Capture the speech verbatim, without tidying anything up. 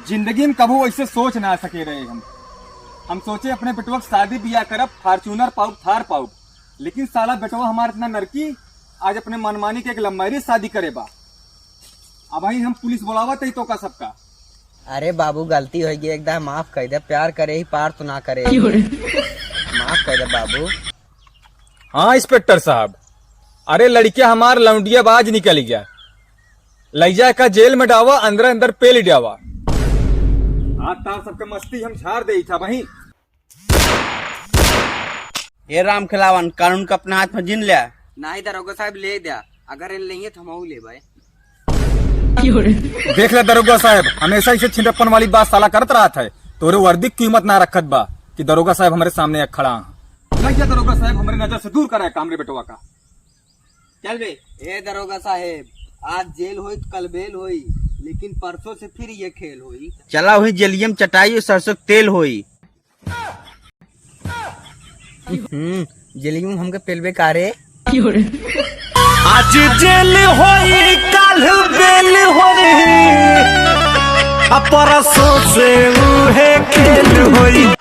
जिंदगी में कभू ऐसे सोच ना सके रहे हम। हम सोचे अपने बेटवा के शादी बियाह करब, Fortuner पाउब, Thar पाउब, लेकिन साला बेटवा हमार इतना नरकी, आज अपने मनमानी के एक लव मैरिज शादी करे बा। अबहीं हम पुलिस बोलावत ही तोका सबका। अरे बाबू, गलती होइ गई, एकदम माफ कर दे। प्यार करे ही पार तो ना करे। माफ कर दे बाबू। हाँ इंस्पेक्टर साहब, अरे लड़किया हमार लौंडिया बाज निकल गया, लइ जा का जेल में डावा, अंदर अंदर पेल डावा। आज तार सबके मस्ती हम झाड़ देइ था वहीं। ए राम खिलावन, कानून का अपने हाथ में जिन ले। नाही दरोगा साहब, ले द्या, अगर इन लेंगे तो हम ले भाई। देख ले दरोगा साहब, हमेशा इसे छिंदप्पन वाली बात साला करत रहत है। तोरे वर्दी की कीमत ना रखत बा कि दरोगा साहब हमरे सामने एक खड़ा हैं। लइ जा दरोगा साहब, हमरे नजर से दूर करा काम रे बेटवा का। चल बे। ए दरोगा साहेब, आज जेल होई तो कल बेल होई, लेकिन परसों से फिर ये खेल होई। चला हुई जेलियम चटाई और सरसों के तेल होई। हम्म, जेलियम हमके पेलबे का रे? आज जेल होई, काल बेल होई, आ परसों से उहे खेल होई।